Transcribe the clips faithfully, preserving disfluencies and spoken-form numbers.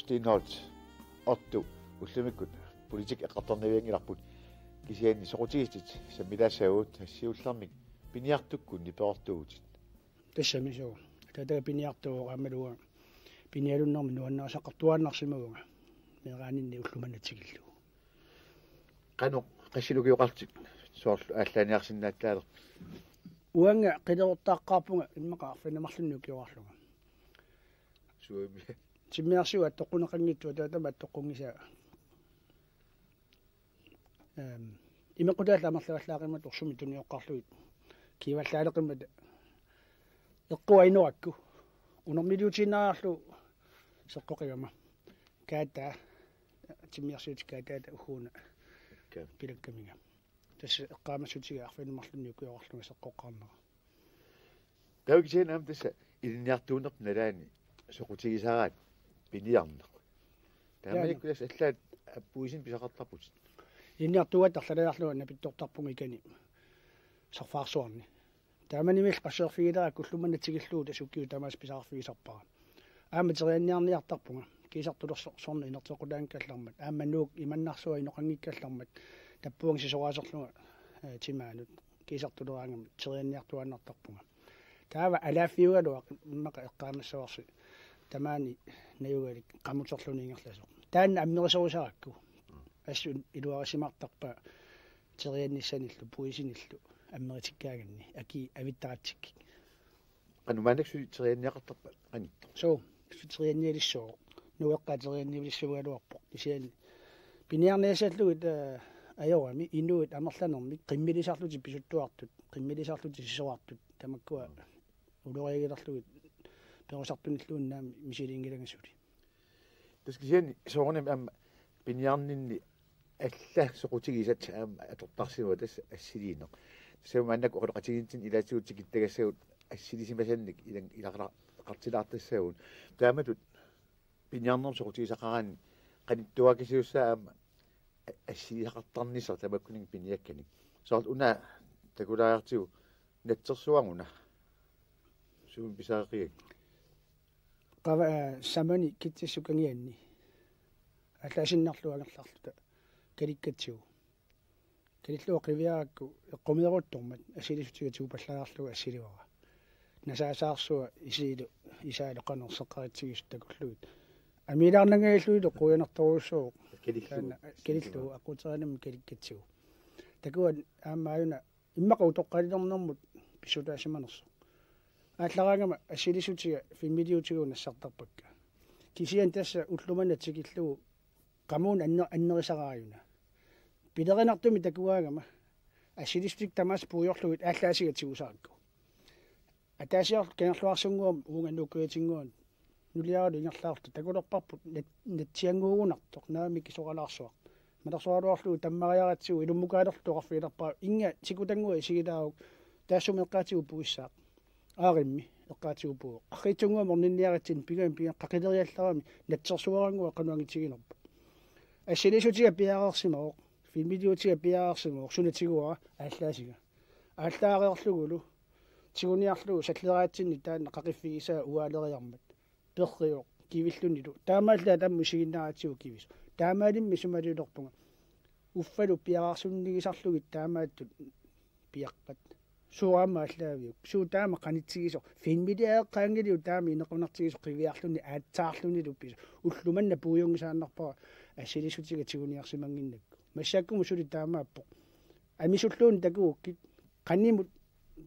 Steenholdt, Otto, ullumikkut politikki eqqartornavianngilarput, kisianni soqutigisatit sammilaassagut, assiullermik piniartukkut nipeqartuuvutit. Tassami suu. Ataataga piniartuuvoq aammalu uanga pinialunnermik nuannarisaqartuaannarsimavunga meeraaninni ulloq manna tikillugu. Qanoq qassinik ukioqarlutit soorlu aallaaniarsinnaattaalerpit? Uanga qilerortaaqqaarpunga immaqa arfineq-marlunnik ukioqarlunga. Suumi. Timmiarsiuk attoqqunneqanngitsoq ataatama attoqqunngisaa. Ehm, imeqqutaat amerlavallaaqimmat orsumik tunioqqaarlugit kiivallaaleqimmata eqqua inorakku. Unermiliutiinnariarlugu seqqoqigama. Kaataa, timmiarsiutit kaataata uhuuna. Okei. Pilakkaminga. Tassa eqqaamassutiga arfineq-marlunnik ukioqarlunga seqqoqqaarnera. Taava kisianni aamma tassa ilinniartuunerput nalaani soqutigisaraat piniarneq. Taamanikkut tassa allaat appuisin pisaqartarputit. Ilinniartuugatta arlaliarlunga napittortarpunga ikani sarfaarsuarni. Taamanimilli qasseerfigilerakku ulloq manna tikillugu tassa ukiut tamaasa pisaqarfigisarpara. Aamma terianniarniartarpunga. Kiisartulersorneq inerteqqutaanngikkallarmat. Aamma Nuuk imannarsua inoqanngikkallarmat. Tappavunga sisoraaserlunga, eh, timaanut. Kiisartuleraangama terianniartuaannartarpunga. Taava alaaffiugaluaq immaqa eqqaamassavarsi tamaani najugalik qamuterluni ingerlasoq. Taanna amerisorusarakku. Assut iluarisimaartarpaa teriannissanillu, puisinillu, ameritikkaanganni, akii avittaratsikkik. Qanoq maannakkut suli terianniaqartarpa qanittoq? Suu, suli teriannialissuuvoq. Nueqqaa teriannialissuugaluarpoq. Kisianni piniarniassallugit, eh, ajorami inuit amerlanermik qimmilisarlutik pisuttuartut, qimmilisarlutik sisorartut, tamakkua uloriagilerlugit perusartunilluunniit aamma misiliinngilanga suli. Tassa kisianni soorunami aamma piniarninni alla soqutigisat aamma atortarsimavoq tassa assiliineq. Tassa maannakkut oqaloqatigiinnitsinni ilaatigut tikittagassagut assilisimasannik ilan-, ilaqartilaartassaagut. Taamatut piniarnermik soqutigisaqaraanni qanittuakasiussaa aamma a-, assilisaqartarnissaq tamakkuninnga piniakkanik. Soorlu una takulaariartigu natsersuaq una. Sumi pisariaqigakku? Qava, eh, samani kitsissukangianni. Allaasinnarlugu angerlarluta kalikkatsigu. Kalillugu qiviarakku eqqumeeruttormat assilisutiga tigupallaarlugu assilivara. Nasaasaarsua isiilu isaalu qanerseqqaritsigisut takullugit. Amiilaarnangajalluilu quianartorujussuuvoq. Kalillugu. Taanna kalillugu aquterianami kalikkatsigu. Takuat aamma aajuna immaqa utoqqalilernermut pissutaasimanersoq. Aallaraangama assilisutiga filmiliutigut nassartarpakka. Kisianni tassa ulloq manna tikillugu qamuuna anner-, annerisaraajuna. Pilerinartumik takugaangama assilisutik tamaasa puigorlugit aallaasiga tigusarakku. Ataasiarlu Kangerluarsunnguamut uunga Nuukkuatinnguamut nuliaralu ingerlaarluta takulerparput nat-, natsiannguugunartoq naamik isoralaarsuaq. Malersoraluarlugu tammariaratsigu ilummukaalerluta oqarfigilerpara: Inga, tikutannguaq isigilaaruk, taassuma eqqaatigut puissaaq. Aarimmi eqqaatigut puivoq. Arriitsunnguamik orninniaritsinni pigami pigami qaqileriallarami natsersuarannguaq qanoq angitiginerpoq. Assilisutiga piareersimavoq, filmiliutiga piareersimavoq, suna tiguara? Aallaasiga. Aallaareerlugulu tiguniarlugu salleraatsinni taanna qaqiffigisaa uaaleriarmat. Perrioq kivillunilu. Taamaallaat aamma isiginnaaratsigu kivisoq. Taamaalimmik isumaliulerpunga. Uffalu piareersunnigisarlugit taamaattut piaqqat. Suu aamma aallaaviuk. Suu taama qanitsigisoq. Filmiliareqqaanngiliuk taama inequnartigisoq qiviarluni aatsaarlunilu pisoq. Ulloq manna puiunngisaannarpara assilisutiga tiguniarsimannginnakku. Massakkumut suli taamaappoq. Amisulluunniit takugukkit. Qanimut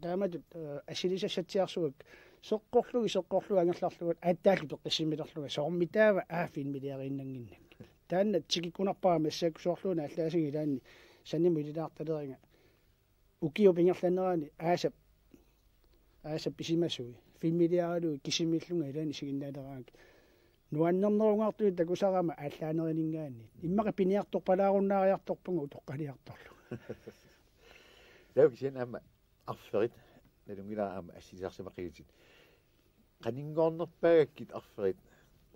taamatut, eh, assilisassaatsiarsuakka seqqorlugit seqqorlugit angerlarlugit aatsaallu peqqissimmilerlunga soormitaava aa filmiliariinnannginnakkit. Taanna tikikkunarpara massakkut soorluuna allaasiga ilaanni sanimut ililaartaleriga. Ukiup ingerlanerani aasap, aasap pisimasui filmiliaralugit kisimiillunga ilaanni isiginnaaleraangakkit. Nuannernerungaartunik takusarama aallaanerininngaanniit. Immaqa piniartorpalaarunnaariartorpunga utoqqaliartorlu. Taava kisianni aamma arferit nalunngilara aamma assilisarsimaqigitit. Qaninngornerpaagakkit arferit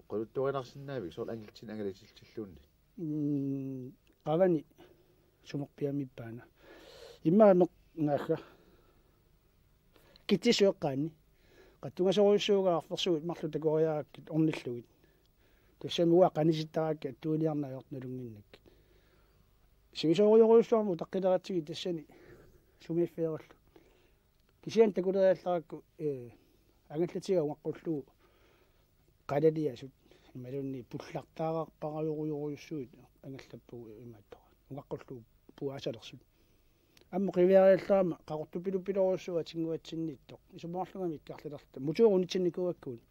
oqaluttuarilaarsinnaavigit soorlu angallatsinni angalatilluunniit? Mm, qavani sumorpiammippaana. Immaqa meq-, naagga. Kitsissut eqqaanni. Qatsungasorujussuugaa arfersuit marluk takoriarakkit ornillugit. Tassami uanga qanisittarakkit attuiniarneq ajortoq nalunnginnakkit. Sivisoorujorujussuarmik utaqqileratsigit tassani sumiiffigerullugu. Kisianni takuleriallarakku, ee, angallatiga ungaqqullugu qalaliasut imaluunniit pullartaararparajorujorujussuit angallappugut imaattoq. Ungaqqullugu puaasalersut. Ammut qiviariallarama qaqortupilupilorujussuuvoq atinnguatsinniittoq. Isumaqarlunga mikkarlilerluta. Motorit unitsinnikuuakkuit.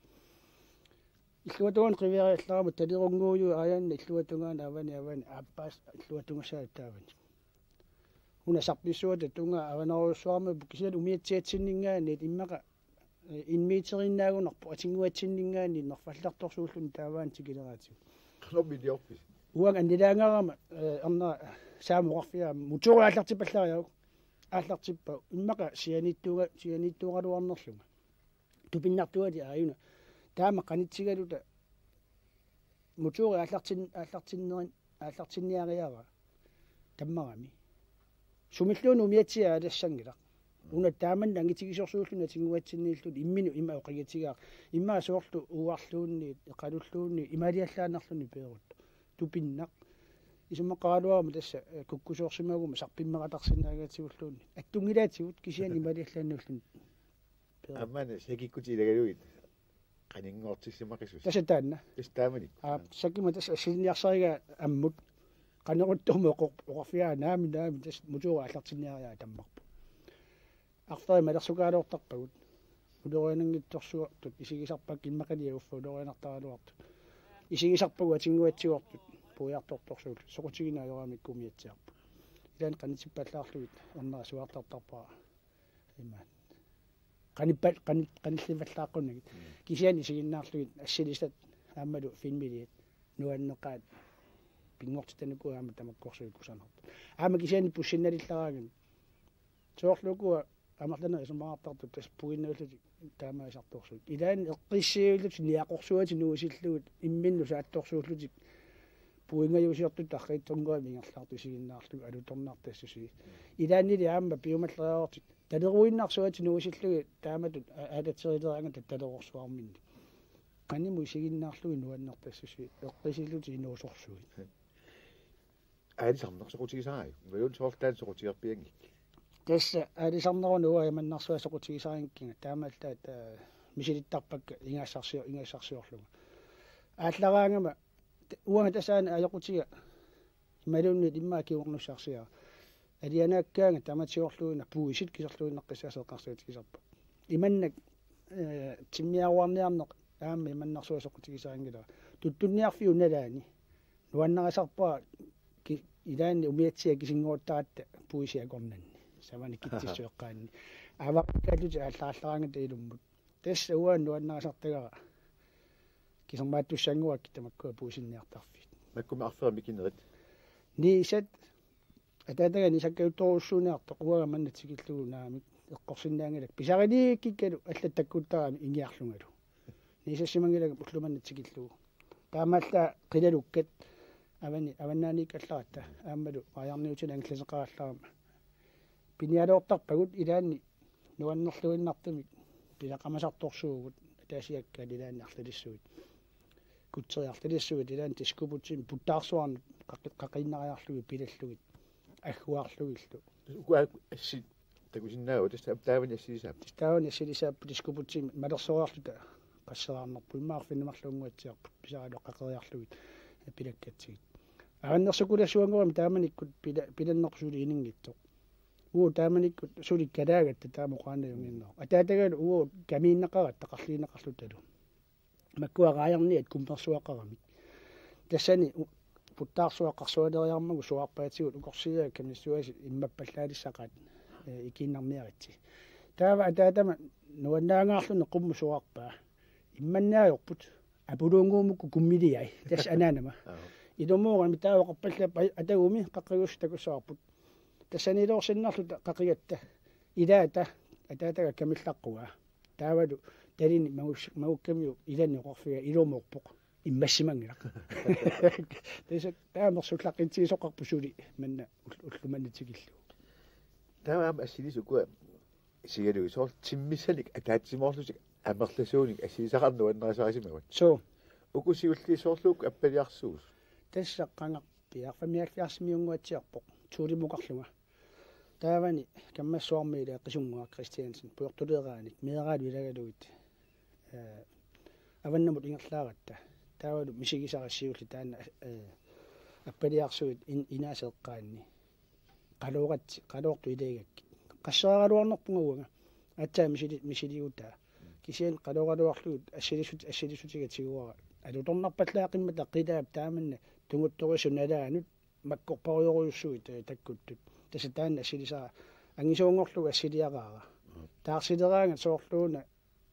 Illuatungaanut qiviariallarama talerunnguujuit aajanna illuatungaanut avani avani aappaat illuatungasaat taavani. Una sarpissuata tungaa avanerujussuarmik kisianni umiatsiatsinninngaanniit immaqa, eh, en meteriinnaagunarpoq atinnguatsinninngaanniit nerfallartorsuulluni taavaana tikileraatigut. Qanormi iliorpisi? Uanga annilaangaarama, eh, erna saama oqarfigaara motorit aallartippallariaruk. Aallartippara immaqa sianiittuuga-, sianiittuugaluarnerlunga. Tupinnartuugaluarlunga aajuna. Taama qanitsigaluta motorit aallartin-, aallartinnerin-, aallartinniariaraa tammarami. Sumilluunniit umiatsiaq aalassanngilaq. Una taamanna angitigisorsuulluni atinnguatsinniilluni imminut ima oqigitigaaq. Ima soorlu uarluunniit, eqalulluunniit, imaaliallaannarluni peerut. Tupinnaq. Isumaqaraluarama tassa, eh, kukkusoorsimaguma sarpimmeqatarsinnaagatigulluunniit. Attunngilaatigut kisianni imaaliallaannuulluni. Aamma sakikkutit ilagalugit qaninngortissimaqissusi. Tassa taanna. Tassa taamani. Aa, sakima tassa assilinniarsarigaa ammut. Qaneruttormi oqor-, oqarfigaara naamik, naamik tassa motorit aallartinniariaat tammarput. Arferit malersukaaluartarpagut. Uloriananngitsorsuartut isigisarpakka immaqalu uffa ulorianartaraluartut. Isigisarpagut atinnguatsiortut puiartortorsuullutik. Soqutiginaaramikku umiatsiarput. Ilaanni qanitsippallaarlugit ernerit suaartartarpara. Ima. Qanippal-, qan-, qanillivallaaqqunnagit. Mm. Kisianni isiginnaarlugit assilisat aammalu filmiliat nuanneqaat pinngortitanikut aamma tamakkorsuit kusanarput. Aamma kisianni pussinnalillaraangamik. Soorlu ukua amerlanerit isumaqartartut tassa puinnaallutik taamaasartorsuit. Ilaanni eqqissivillutik niaqorsuatik nuisillugit imminnut saattorsuullutik puingajuusiortut tarriittornguami ingerlaartut isiginnaarlugu alutornartassusi. Ilaannili aamma piumalleriarlutik taleruinnarsuatik nuisillugit taamatut a-, aalaterileraangata talerorsuarminnik. Qanimut isiginnaarlugit nuannertassusi eqqisillutik inuusorsuit. Aalisarneq soqutigisaraajuk? Imaluunniit soorlu taanna soqutigerpianngikkiga? Tassa aalisarneruna uanga Imannarsuaq soqutigisarinngikkanga taamaallaat, eh, misilittarpakka ingaassarsior-, ingaassarsiorlunga. Aallaraangama t-, uanga tassa aana ajoqutiga imaluunniit immaqa kingornussarsiara. Alianaakkaanga tamatigoorluinnaq puisit kiserluinnaqqissaasa eqqarsaatigisarpakka. Imannak, eh, timmiaruarniarneq aamma Imannarsuaq soqutigisarinngilara. Tuttunniarfiup nalaani. Nuannarisarpara ki-, ilaanni umiatsiaq kisinngoruttaratta puisi akornanni. Savani kitsissueqqaanni. Aavakkallutik aallaraallaraangata ilummut. Tassa uanga nuannarisartagara. Kisermaattussannguakkit tamakkua puisinniartarfiit. Makkummi arferit mikinerit? Niisat ataataga niisakkajuttorujussuuniartoq uanga manna tikillugu naamik eqqorsinnaanngilakka. Pisariliikkikkalu allat takkuttaramik ingiarlungalu. Niisassimanngilanga ulloq manna tikillugu. Taamaallaat qilalukkat avani avannaaniikkallaratta aammalu maajarniutinik angallateqarallarama. Pinialoortarpagut ilaanni nuannerluinnartumik pisaqamasartorsuugut ataasiakkaat ilaanni arlalissuit. Kutseri arlalissuit ilaanni diskobugtimi puttaarsuarnut qaqi-, qaqiinnariarlugit pilallugit. Agguarlugillu. Uku assit takusinnaavat tassa taavani assilisaapput. Tassa taavani assilisaapput diskobugtimi malersoriarluta qasseraarnerput immaqa arfineq-marluk unnguatsiarput pisaralu qaqeriarlugit pilakkatsigit. Avannersukulassuanngorami taamanikkut pila-, pilannerput suli ininngitsoq. Uagut taamanikkut suli kalaagatta taama oqaannajunginnaa. Ataatagalu uagut kamiinnaqaratta qarliinnaqarlutalu. Makkua raajarniat kummersuaqaramik. Tassani u-, puttaarsuaq qarsualeriarmagu suaarpaatigut ukorsiiaat kamissuasi immappallaalissaqaat, eh, ikiinnarniaritsi. Taava ataatama nuannaangaarluni qummut suaarpaa. Immannaajorput. Apuluunnguumukku kummiliai. Tassa anaanama. Aap. Ilumoorami taava oqarpallaappoq ai-, atagumi qaqqigussi takussavarput. Tassaniiloorsinnarluta qaqigatta. Ilaata. Ataataga kamillaqquaa. Taavalu talini magus-, magukkamiuk ilani oqarfigaa ilumoorpoq. Immassimanngilaq. Tassa taama ersullaqqitsigisoqarpoq suli manna ull-, ulloq manna tikillugu. Taava aamma assilisat ukua sigalugu soorlu timmissanik ataatsimoorlutik amerlasuunik assilisaqarneq nuannarisaasimavat. Suu. Uku siulliit soorlu uku appaliarsuusut? Tassa qangarpiaq femoghalvfjerdsimiunnguatsiarpoq, tuulimukarlunga. Taavani kammassuarmiilli Qisunnguaq Christiansen pujortuleeraanni meeraalu ilagalugit, eh, avannamut ingerlaaratta. Taavalu misigisara siulleq taanna, eh, appaliarsuit in-, inaaseeqqaanni. Qaloorat-, qaloortut ilagigakkit. Qasseraluarnerpunga uanga. Aatsaat misili-, misiligutaa. Kisianni qalooraluarlugit assilisut-, assilissutiga tiguara. Alutornarpallaaqimmata qilaap taamanna tunguttorissut nalaanut makkorparujorujussuit, eh, takkuttut. Tassa taanna assilisara. Angisuunngorlugu assiliaraara. Taarsileraangat soorluuna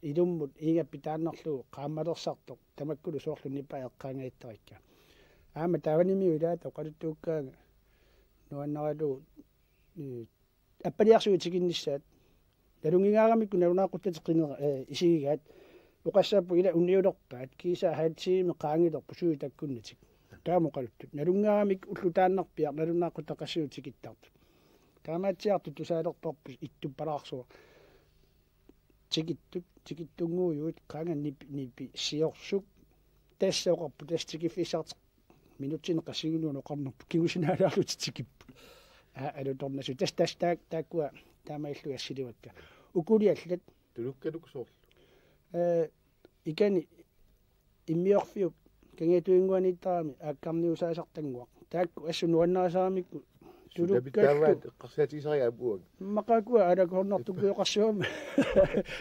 ilummut iigappitaannarlugu qaammalersartoq tamakkulu soorlu nipaa eqqaangaattarikka. Aamma taavanimiut ilaata oqaluttuukkaanga nuannaralugu, eh, appaliarsuit tikinnissaat. Nalunngigaangamikku nalunaaquttatik qinera, eh, isigigaat. Oqassapput ila unniulerpaat. Kiisa halv time qaangilerput sui takkunnatik. Taama oqaluttut. Nalunngigaangamikku ullutaannarpiaq nalunaaquttaqassiut tikittartut. Taamaatsiartut tusaalerparput ittuppalaarsuaq. Tikittut, tikittunnguujuit, qaanga nipi, nipi, siorsuk. Tassa oqarput, tassa tikiffissartik. Minutsinik qassinnguuneq oqarnerput, kingusinaalaarlutik tikipput. Aa, alutornasut. Tassa, tassa, taak-, taakkua, taamaalillugit assilivakka. Ukuliallat. Tulukkaluk soorlu? Eh, ikani immiorfiup kangiatuinnguaniittarami aakkarniusaasartannguaq. Taakku assut nuannarisaramikku tulukkallu. Sulapittaavaat eqqarsaatigisariga apuanga. Maqaakua alakuhornartukkujoqarsuarmi.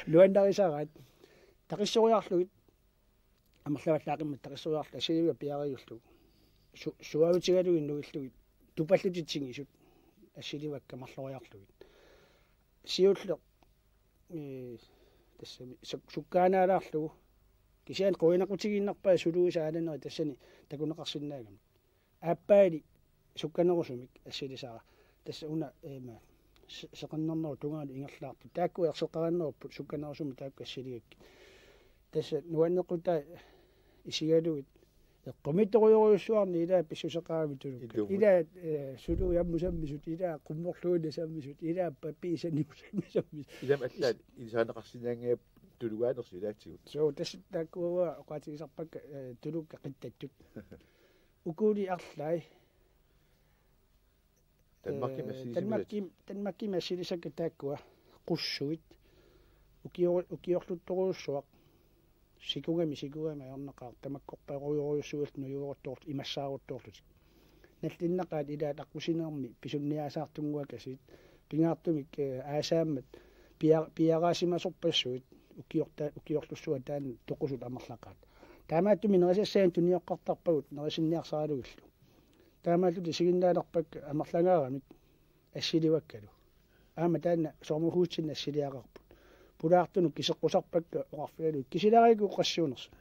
Nuannarisaraat. Taqissoriarlugit. Amerlavallaaqimmat taqissoriarlugit assiliviga piariullugu. Su-, suaavutigalugit nuillugit. Tupallutit tingisut. Assilivakka marloriarlugit. Siulleq, eh, tassami suk-, sukkaanaalaarlugu. Kisianni quinaqutigiinnarpaa suluisa aalanerit tassani takuneqarsinnaagami. Aappaali sukkanerusumik assilisara. Tassa una, eh, ma, se-, seqinnernerup tungaanut ingerlaartut. Taakku erseqqarinnerupput sukkanerusumik taakku assiligakkit. Tassa nuannequtai isigalugit. Eqqumiitsorujorujussuarnik ilaa pissuseqaramik tulukkat. Ilumut. Ilaa, eh, suluit ammusammisut, ilaa qummorluinnaq sammisut, ilaa papiit sanimusammisut. Ilami allaat ilisarineqarsinnaanngillat tulugaanersut ilaatigut. Suu, tassa taakkua oqaatigisarpakka, eh, tulukkat qittattut. Ukuli arlaat. Danmarkimi, eh, assilisimagaat. Danmarkimi, Danmarkimi assilisakka taakkua qussuit. Ukior-, ukiorluttorujussuaq. Sikugami, sikugami ajornaqaaq tamakkorparujorujussuillu nujueruttoorlutik, imassaaruttoorlutik. Nallinnaqaat ilaat aqqusinermi pisunniaasaartunnguakasiit. Pingaartumik, eh, aasaammat pia-, piaraasimasorpassuit ukiorta-, ukiorlussuaq taanna toqusut amerlaqaat. Taamaattumik nerisassaannik tunineqartarpagut nerisinniarsaralugillu. Taamaallutik isiginnaalerpakka amerlangaaramik assilivakkalu. Aamma taanna sommerhusinik assiliaqarput. Pulaartunut kiseqqusarpakka oqarfigalugit kisilaarigut oqassuunersut.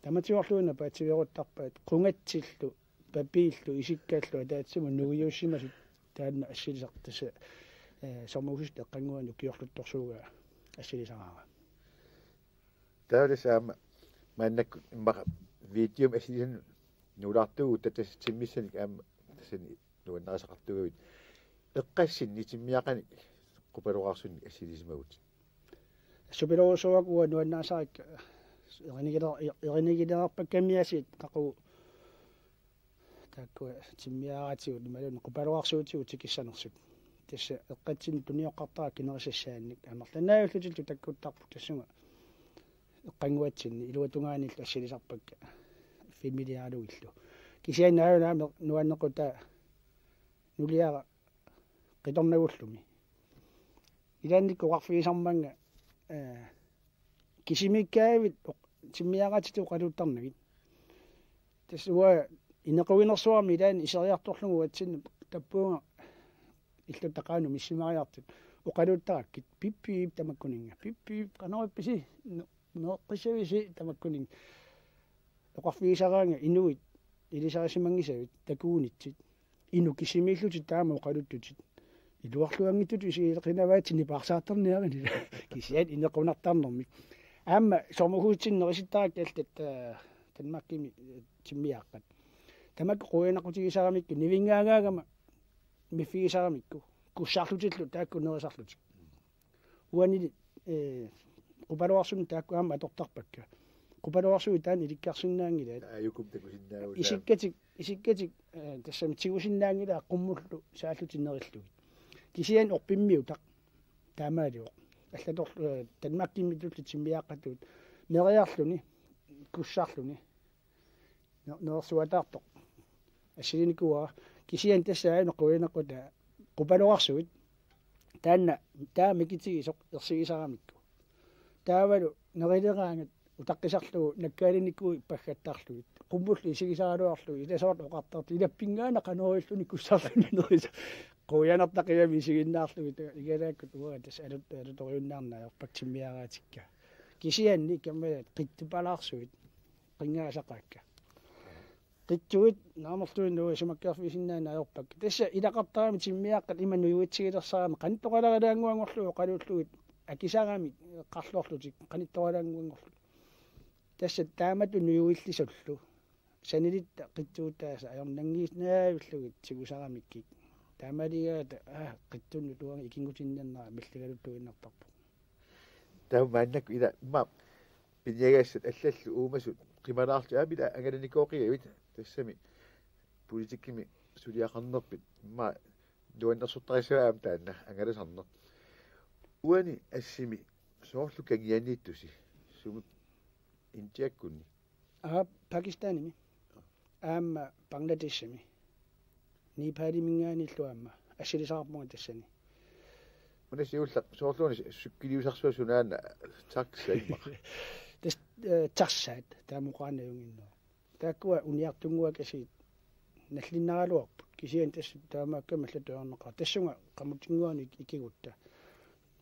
Tamatigoorluinnaq paatsiveeruttarpaat qungatsillu, papiillu, isikkallu ataatsimut nuiussimasut taanna assilisartassa, eh, sommerhusip eqqannguani ukiorluttorsuugaa assilisaraara. Taava tassa aamma maannakkut immaqa videomi assilisanut nuulaartugut tassa timmissanik aamma tassani nuannarisaqartugavit. Eqqassinni timmiaqqanik qupaloraarsunnik assilisimavutit? Assupilorujussuaq uanga nuannarisakka erinigiler-, erinigilerpakkamiaasiit qaqugu taakkua timmiaaratigut imaluunniit qupaloraarsuutigut tikissanersut. Tassa eqqatsinni tunineqartarput kinerisassaannik amerlanaajullutillu takkuttarput tassunga eqqannguatsinni iluatungaanillu assilisarpakka filmiliaralugillu. Kisianni aajuna aamma nuannequtaa nuliara qitornagullumi. Ilaannikkut oqarfigisarmannga, eh, kisimiikkaavit oq-, timmiaqqatitut oqaluuttarnagit. Tassa uanga inequginersuarmi ilaanni iseriartorlugu uatsinni tappuunga illuttaqaanut missimariartut oqaluuttarakkit pip pip tamakkuninnga. Pip pip qanoq ippisi, no, meeqqissavisi tamakkuninnga. Oqarfigisaraannga inuit ilisarisimanngisavit takugunitsit. Inuk kisimiillutit taama oqaluttutit. Iluarluanngitsutut isigileqinavaatsinni paarsaartarniarini. Kisianni inequnartarnermik. Aamma sommerhusinik nerisittarakka allat, eh, Danmarkimi, eh, timmiaqqat. Tamakku qujanaqutigisaramikku nivinngaangaagama miffigisaramikku. Kussarlutillu taakku nerisarlutik. Uanili, eh, qupaloraarsunik taakku aamma atortarpakka. Qupaloorsuit taanna ilikkarsinnaanngilaat. Ajukum takusinnaavugut. Isikkatik, isikkatik, eh, tassami tigusinnaanngilaat qummullu saallutik nerillugit. Kisianni orpimmiutaq taamaalivoq. Allatorlu, eh, Danmarkimmiitullu timmiaaqqatut neriarluni, kussarluni. Ne-, nerersuataartoq. Assilinikuuara kisianni tassa aana qujanaqqutaa qupaloorsuit. Taanna taama ikitigisoq ersigisaramikku. Taavalu nerileraangat utaqqisarlugu nakkaalinikuuit paggattarlugit. Qummullu isigisaraluarlugit ilasoorlu oqartartut ilappinngaanna qanoruilluni kussarluni nerisa. Qujanartaqigami isiginnaarlugit igalaakkut uanga tassa alut-, alutoriunnaarneq ajorpakka timmiaraatikka. Kisianni kammalaat qittupalaarsuit qinngaasaqaakka. Qitsuit naamerluinnaq isumakkeerfigisinnaanngillat ajorpakka. Tassa ilaqartarami timmiaaqqat ima nujuitsigilersarami qanittoqalerilaannguanngorlugit oqaluullugit akisarami qarlorlutik qanittoqalaannguanngorlugit. Tassa taamatut nujuillisullu. Sanilitta qitsuutaasa ajornanngiinnavillugit tigusaramikkik. Taamaaligaata aa qitsunnut uanga ikinngutinninnera milligaluttuinnartarpoq. Taava maannakkut ila immaqa piniagassat allallu uumasut qimalaartut aamma ila angalanikooqigavit tassami politikkimi suliaqarnerpit immaqa nuannersortarissavaat aamma taanna angalasarneq. Uani assimi soorlu kangianiittusi sumut Indiakkunni? Aa, Pakistanimi. Aamma Bangladeshimi. Nepaliminngaanniillu aamma. Assilisaqarpunga tassani. Una siullaq soorluuna cykelisarsuaq sunaana taxa immaqa. Tassa, eh, taxaat taama oqaannajunginnera. Taakkua uniartunnguakasiit nallinnaraluarput. Kisianni tassa taamaakkami allatut ajornaqaaq. Tassunga qamutinnguanut ikigutta.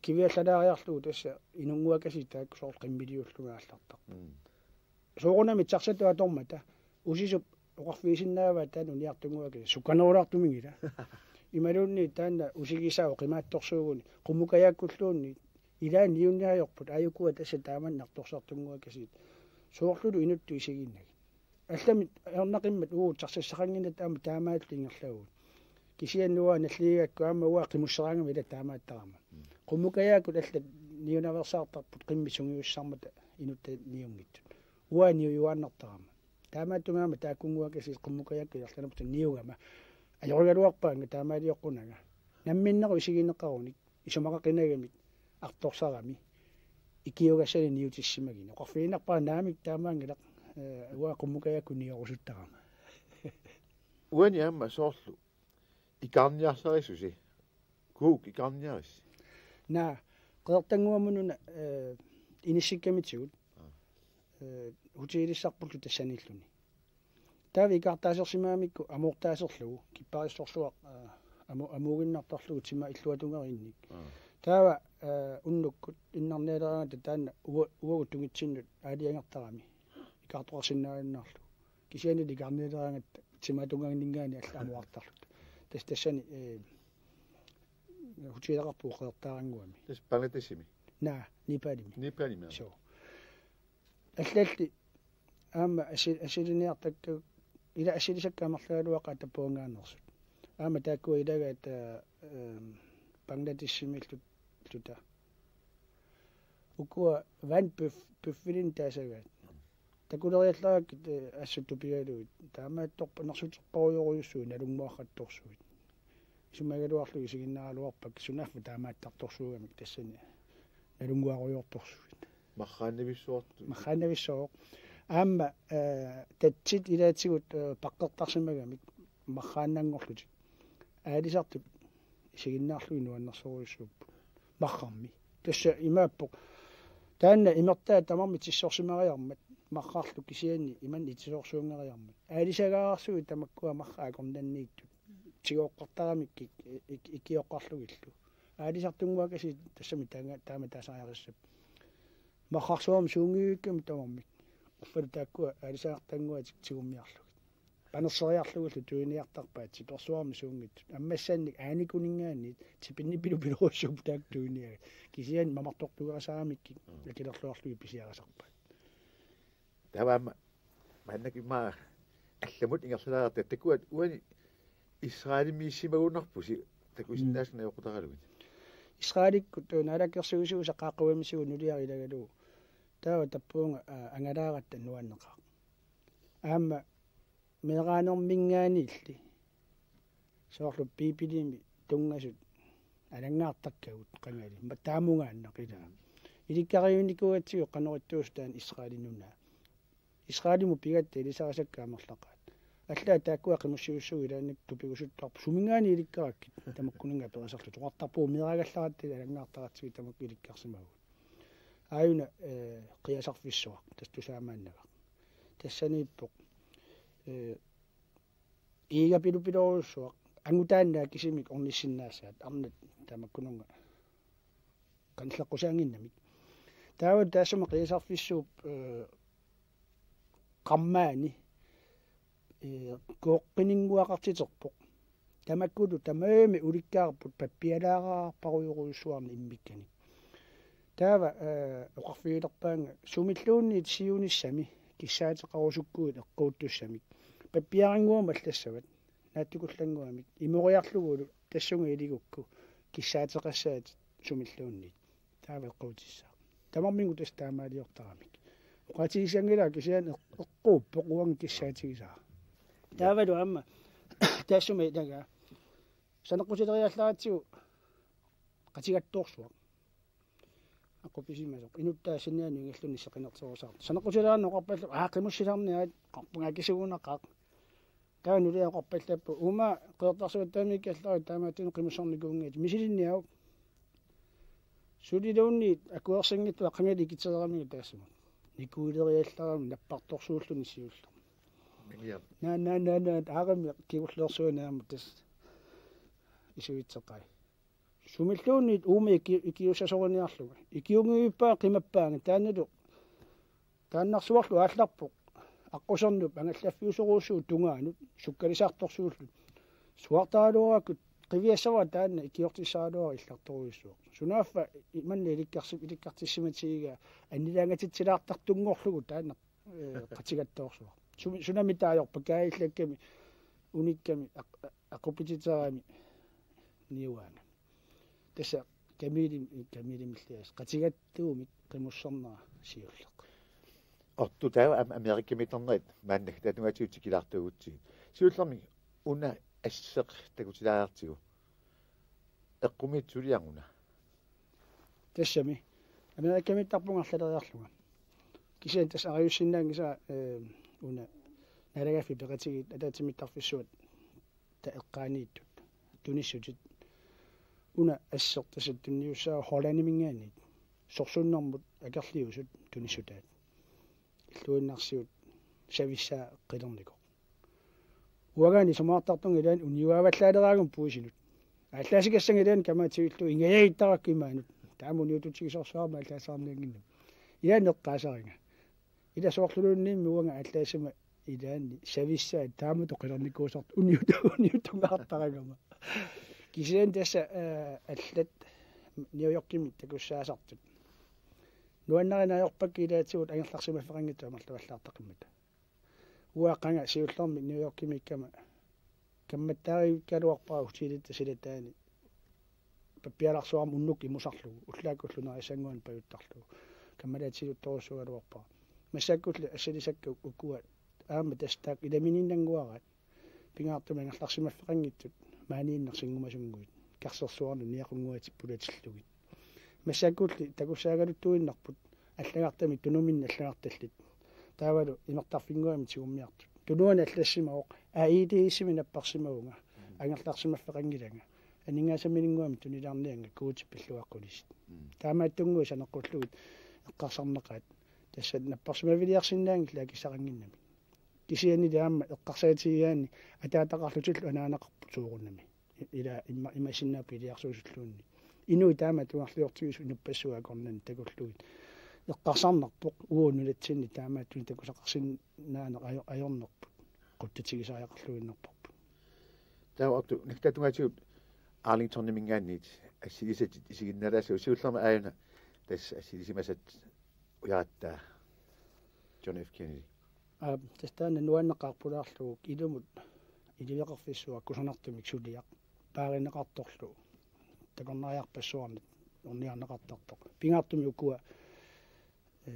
Kiviallalaariarlugu tassa inunnguakasiit taakku soorlu qimmiliullugit aallartarput. Mm. Soorunami taxatut atormata usisup oqarfigisinnaavaa taanna uniartunnguakasiit sukkanerulaartumik ila. Imaluunniit taanna usigisaa oqimaatsorsuuguni qummukajaakkulluunniit ilaanni niunniarput aajukua tassa taamani artorsartunnguakasiit. Soorlulu inuttut isigiinnagit. Allamik ajornaqimmat uu taxassaqannginnatta aamma taamaallu ingerlavugut. Kisianni uanga nalligigakku aamma uanga qimusseraangama ila taamaattarama. Qummukajaakkut allat niunaveersaartarput qimmit sungiussisarmata inuttat niunngitsut. Uanga niujuaannartarama. Taamaattumik aamma taakkunnguakasiit qummukajaakkut ingerlanerput niugama. Ajorigaluarpaannga taamaalioqqunanga. Namminneq isigineqarunik isumaqaqinagamik artorsarami ikiugassani niutissimagineq. Oqarfigiinnarpara naamik taamaanngilaq, eh, uanga qummukajaakkut niorusuttarama. Uani aamma soorlu ikaarniarsarisusi. Kuuk ikaarniarissi? Naa, Qeqertannguamut una, eh, inissikkamitigut. Aa. Eh, hotelissarpullu tassaniilluni. Taava ikaartaasersimagamikku amoortaaserlugu kipparissorsuaq, eh, amu-, amuuginnartarlugu tima illuatungerinnik. Aa. Taava, eh, unnukkut innarnialeraangatta taanna ua-, uagut tungitsinnut aalajangertarami ikaartoqarsinnaaginnarlugu. Kisianni ikaarnialeraangatta timaatungerinninngaanniit allat amuartarluta. Tassa tassani, eh, hotelleqarpugut Qeqertaarannguami. Tassa Bangladeshimi? Naa, Nepalimi. Nepalimi, aa. Soo. Allalli aamma assi-, assiliniartakka ila assilisakka amerlagaluaqaat tappavanngaanneersut. Aamma taakkua ilagaat, eh, ehm, Bangladeshimiilluta. Ukua vandbøf-, bøffelinnik taasagaat. Takuleriallarakkit, eh, assut tupigalugit. Taamaattorput nersuterpassuarujussuit nalunnguaqattorsuit. Isumagaluarlugu isiginnaaraluarpakka sunaaffa taamaattartorsuugamik tassani nalunnguarujoortorsuit. Marraannavissuartut. Marraannavissuaq. Aamma, eh, tatsit ilaatigut, eh, paqqertarsimagamik marraannanngorlutik. Aalisartut isiginnaarlugit nuannersorujussuupput. Marrarmi. Tassa imaappoq. Taanna imertaa tamarmik tissorsimariarmat marrarlu kisianni imanna itisoorsuunngeriarmat. Aalisagaarsuit tamakkua marra akornanniittut. Tigooqqartaramikkik ik-, ikioqqarlugillu. Aalisartunnguakasiit tassami taanga-, taama taasariaqassappat. Marrarsuarmik suunngivikkami tamarmik. Uffalu taakkua aalisagartannguatik tigummiarlugit. Panerseriarlugillu tuniartarpaat tipersuarmik suunngitsut. Ammassannik aanikuninngaanniit tipinnipilu pilorussuupput taakku tuniagit. Kisianni mamartortugarisaramikkik akilerluarlugit pisiarisarpaat. Taava aamma maannakkut immaqa allamut ingerlalaarta takuat uani Israelimiissimagunarpusi takusinnaasunga ajoqutaralugit. Israelikkut, eh, naalakkersuisuisa qaaqquimmiisigut nuliara ilagalugu. Taava tappavunga, aa, angalaaratta nuanneqaaq. Aamma meeraanerminngaanniilli. Soorlu Biibilimi tunngasut alanngaartakkagut qangali. Ma-, taamungaannaq ilaa. Ilikkarivinnikuugatsigu qanoq ittuusut taanna Israeli nunaa. Israelimut pigatta ilisarisakka amerlaqaat. Allaat taakkua qimussiussuugut ilaannik tupigusuttarput. Suminngaanniit ilikkarakkit tamakkuninnga perisarlutik. Oqartarpugut meeraagallaratta alanngaartaratsigit tamakku ilikkarsimavugut. Aajuna, ee, qiasarfissuaq, tassa tusaamaannagaq. Tassaniippoq, ee, iigapilupilorujussuaq, angutaannaa kisimik ornissinnaassaat, arnat tamakkununnga qanilleqqusaannginnamik. Taava taassuma qiasarfissuup, ee, qarmaani, ee, kooqqininnguaqartiterpoq. Tamakkulu tamarmik ulikkaarput pappialaarparujorujussuarnik immikkanik. Taava, ee, oqarfigilerpaannga sumilluunniit siunissami kissaateqarusukkuit eqquuttussamik. Pappiarannguamik allassavat. Naatsukullannguamik. Imoriarlugulu tassunga iligukku kissaateqassaatit sumilluunniit. Taava eqquutissaaq. Tamarmigut tassa taamaaliortaramik. Oqaatigisanngilara kisianni eq-, eqquuppoq uanga kissaatigisara. Taavalu aamma taassuma ilagaa. Saneqqutileriallaratsigu qatigattoorsuaq. Aqqupisimasoq. Inuttaa sinnianut ingerlunnissi qinerterusaartoq. Saneqqutilerneq oqarpallu, aa, qimussilerniarit, qarpunga akisugunaqaaq. Taava nulia oqarpallappoq, uuma qeqertarsuattaamiikkallarit taamaattunik qimussernikkuunngitsut. Misilinniaruk. Suliluunniit akuersinngitsoq qangali ikitsereeramiuk taassuma. Nikuileriallarami nappartorsuulluni siullermi. Iap. Naa, naa, naa, naa, aarimmi kingullersuani aamma tassa isuitseqai. Sumilluunniit uuma iki-, ikiussasoriniarlunga. Ikiunngivippaa qimappaanga taannalu. Taannarsuarlu aallarpoq. Aqqusernup angallaffiusorujussuup tungaanut sukkalisartorsuullutik. Suartaraluarakkit qiviassavara taanna ikiortissaraluara illartorujussuaq. Sunaaffa imanna ilikkarsi-, ilikkartissimatigigaa annilaangatitsilaartartunngorlugu taanna, ee, qatigattoorsuaq. Sumi-, sunami taajorpa kaajillakkami unikkami aq-, aqupititerami niuaanga. Tassa kamiilim-, kamiilimillias qatigattuumik qimussernera siulleq. Ortu taava am-, Amerikamiittarnerit maanna tatungaatigut tikilaartuugutsigit. Siullermik una asseq takutilaariartigu. Eqqumiitsuliaq una. Tassami. Amerikamiittarpunga arlaleriarlunga. Kisianni tassa ariussinnaanngisara, ee, una naalagaaffiit peqatigiit ataatsimiittarfissuat ta eqqaaniittut tunissutit. Una asseq tassa tunniussaavoq Hollandiminngaanniit. Sorsunnermut akerliusut tunissutaat. Illuinnarsiut savissaa qilernikoq. Uangaani isumaqartartunga ilaanni uniuaavallaaleraangama puisinut. Aallaasikassanga ilaanni kamaatigillugu ingajagittarakku imaanut. Taama uniututigisorsuarmik aallaasaarniannginnama. Ilaanni eqqaasaringa. Ila soorluluunniimmi uanga aallaasima ilaanni savissaat taamatut qilernikuusartut uniutu-, uniutungaartaragama. Kisianni tassa, ee, allat New Yorkimi takussaasartut. Nuannarina ajorpakka ilaatigut angerlarsimaffeqanngitsut amerlavallaartaqimmata. Uanga qanga siullermik New Yorkimiikkama kammattaarikkaluarpara hotelitut silataani pappialarsuarmut unnukkut imusarlugu, ullaakkullu nerissannguanut pajuttarlugu. Kammalaatigiuttorujussuugaluarpara. Massakkulli assilisakka ukua aamma tassa taakku ilaminiinnannguaraat. Pingaartumik angerlarsimaffeqanngitsut maaniinnarsinngumasunnguit. Karsersuarnut niaqunnguatit pulatillugit. Massakkulli takussaagaluttuinnarput allagartamik tunuminni allagartallit. Taavalu imertarfinnguamik tigummiartut. Tunuani allassimavoq A I D S-imi napparsimavunga. Angerlarsimaffeqanngilanga. Aningaasaminnguamik tunilaarniannga Guutip pilluaqqulisut. Mm. Taamaattunnguit saneqqullugit eqqarsarnaqaat. Tassa napparsimaviliarsinnaanngillat akissaqannginnamik. Kisiannili aamma eqqarsaatigigaanni ataataqarlutillu anaanaqarput soorunami. I-, ila imma-, imassinnaapput iliarsuusulluunniit. Inuit taama atugarliortigisut inuppassuit akornanni takullugit. Eqqarsarnarpoq uagut nunatsinni taamaattunik takusaqarsinnaaneq ajo-, ajornerput. Qutsatigisariaqarluinnarparput. Taava Otto, naggataata tungaatigut Arlingtoniminngaanniit assilisatit isiginnaalaassavat, siullermik aajuna tassa assilisimasat ujarattaa John F. Kennedy. Aa, tassa taanna nuanneqaaq pulaarlugu ilumut iliveqarfissuaq kusanartumik suliaq paarineqartorlu takornariarpassuarnik ornigarneqartartoq. Pingaartumik ukua, ee,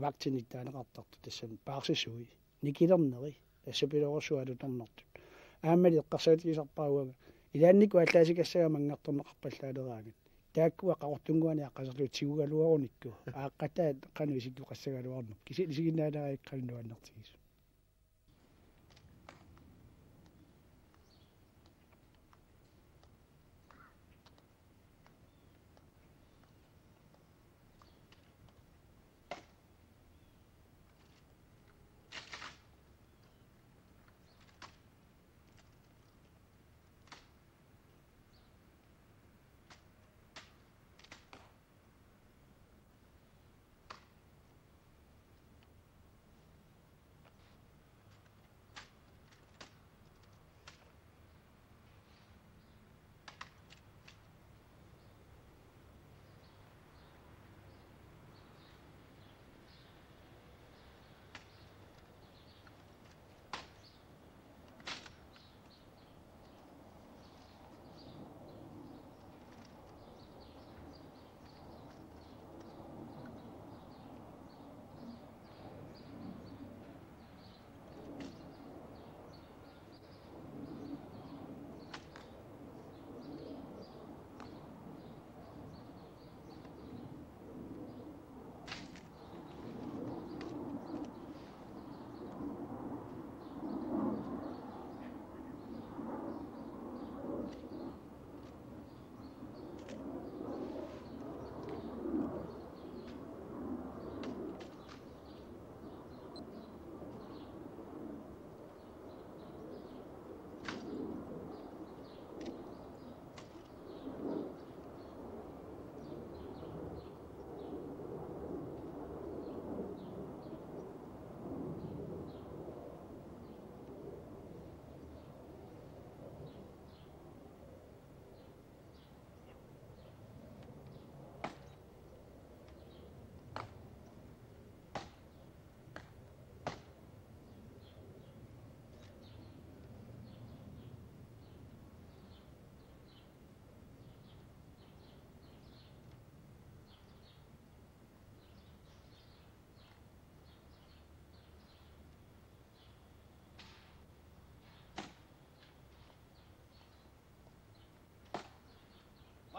Vagtinik taaneqartartut tassami paarsisui, nikilerneri, assapilorsualutornertut. Aammali eqqarsaatigissavara uanga ilaannikkut aallaasikassaanga manngertorneqarpallaaleeraangat. Taakkua qaqortunnguani aqqaserlugu tigugaluarunikku aaqqataat qanoq isikkoqassagaluarnerput. Kisianni isiginnaaleraangat qanoq nuannertigisoq.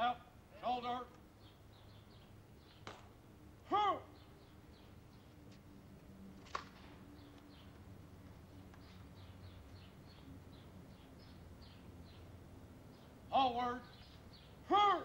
Left shoulder. Huh. Forward. Huh.